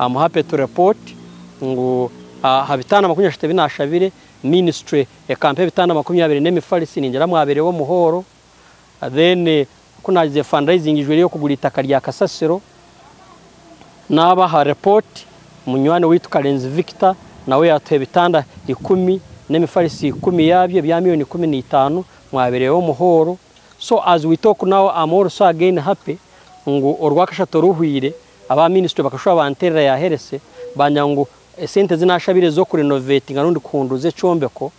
I'm happy to report ngu aha bitanda 30 ebi nashabire, ministry ekampa ebitanda 20 n'emifarisi. Ningira mwabereho omuhoro. Then ku nagize fundraising ijwe y'okugura itaka rya kasasiro, nabaha report, munywani witu Karenzi Victor nawe yatuha ebitanda 10 n'emifarisi 10 yabyo bya miliyoni 15. Mwabereho omuhoro. So as we talk now, I'm also again happy ngu orwakashatu ruhwire aba ministry bakashobora banterera ya health, banya ngu esente zinashabire zo kurenovatinga rundi kuhunduza ekyombeko,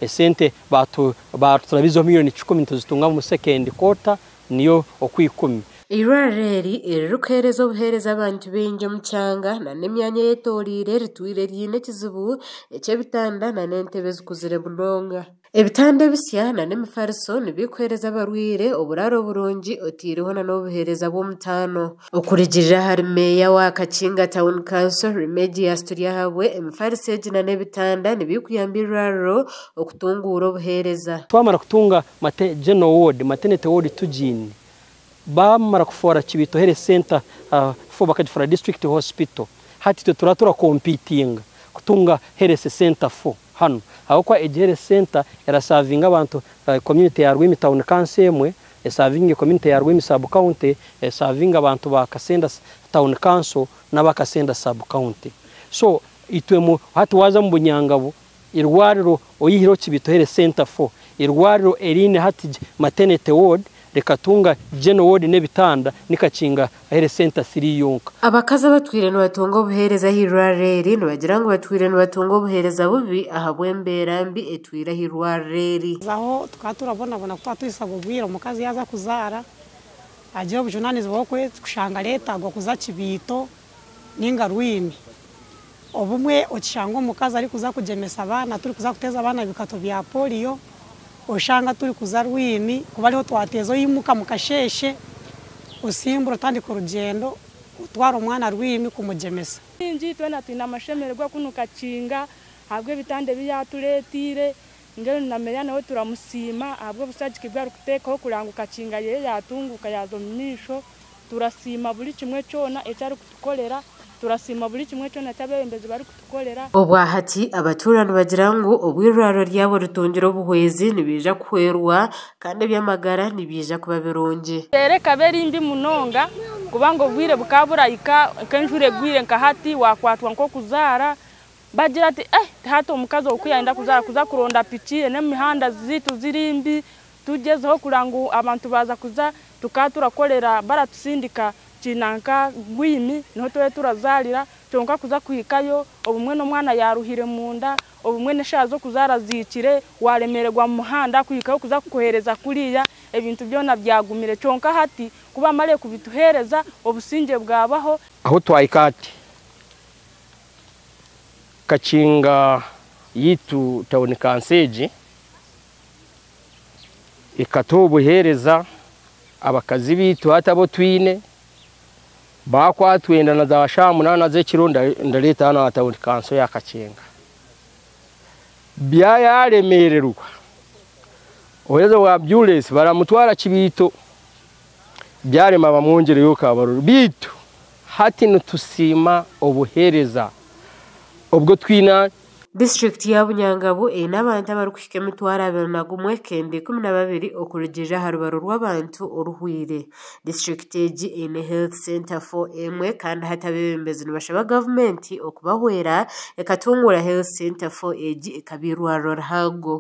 esente batu baturabizo miliyoni 10 tuzitunga mu second quarter, niyo okwikumi. Eirwariro eri eririkuheereza obuheereza abantu baingi omu kyanga n'emyanya eyetoreire ritwire riine ekizibu eky'ebitanda n'entebe zikuzire munonga. Ebitanda ebisya n'emifariso nibikuheereza abarwaire oburaaro burungi oteireho n'obuheereza bw'omutaano. Okurugirira ahari meeya wa Kakinga Town Council, Remedius Turyahabwe, emifariso egi n'ebitanda nibikuyamba eirwariro okutunguura obuheereza. Twamara kutunga general ward, maternity ward tugiine, bamara kufoora Kibiito Health Center fo bakagifora district hospital. Hati twe tura turakompitinga kutunga health center 4 hano, ahabw'okuba egi health center erasavinga abantu community ya Rwimi Town Council emwe, esavinga community ya Rwimi sub county, esavinga abantu ba Kasenda Town Council n'aba Kasenda sub county. So itwe mu hati waza mu Bunyangabo, irwariro oyihireho Kibiito Health Center 4, irwariro erine hati maternity ward rikatunga general ward n'ebitanda, nikakinga health center 3 yonka. Abakazi abatwire nibatunga obuheereza ah'eirwariro eri nibagira ngu batwire nibatunga obuheereza bubi ahabw'embeera mbi etwire ah'eirwariro eri. Aho tukaba turabonabona kuba tuhisaga obwire, omukazi yaza kuzaara agira obujunanizibwa bwo kushanga areetagwa kuza Kibiito ninga Rwimi. Obumwe okishanga omukazi arikuza kugyemesa abaana, turikuza kuteeza abaana ebikato bya polio, oshanga turikuza Rwimi kuba ariho twateeza. Oyimuka mukasheeshe, osimbura, otandika orugyendo, otwara omwana Rwimi kumugyemesa. Mingi twena twine amashemererwa kunu Kakinga ahabw'ebitanda ebi yatureetiire. Mbwenu na meeya nawe turamusiima ahabw'obushagiki bwe arikuteekaho kureba ngu Kakinga yeye yatunguka, yaza omu maisho. Turasiima buri kimwe kyona eki arikutukorera, turasiima buri kimwe kyona eki abeebembezi barikutukorera. Obwahati abatuura nibagira ngu obw'eirwariro ryabo ritungire obuhwezi nibiija kuhwerwa kandi eby'amagara nibiija kuba birungi. Embeera ekaba eri mbi munonga, kubanga obwire bukaba burahika nk'enjura egwire, nka hati wakwatwa nk'okuzaara, bagira ati hati omukazi oku yayenda kuzaara, kuza kuronda piki, n'emihanda ziitu ziri mbi. Tugyezeho kureba ngu abantu baaza kuza, tukaba turakorera baratusindika kinanka Rwimi, niho tube turazaarira. Kyonka kuza kuhikayo, obumwe n'omwana yaruhire munda, obumwe n'eshaaha z'okuzaara zihikire, waremererwa mu muhanda kuhikayo kuza kukuheereza kuriya, ebintu byona byagumire. Kyonka hati ku bamare kubituheereza, obusingye bwabaho. Aho twahika hati, Kakinga yitu Town Council egi ikatuha obuheereza. Abakazi bitu hati abo twine bakwatwenda na za shaaha 8 z'ekiro, ndareeta hano aha Town Council ya Kakinga. Byayaremererwa, obuheereza bwa ambulance baramutwara Kibiito, byarema bamwongereyo Kabarole. Bitu hati nitusiima obuheereza obwo twina. Disiturikiti ya Bunyangabu eine abantu abarikuhika 221,912 okurugirira aha rubaro rw'abantu oruhwire. Disiturikiti egi eine health center 4 emwe, kandi hati abeebembezi nibashaba gavumenti okubahwera ekatungura health center 4 egi ekaba eirwariro rihango.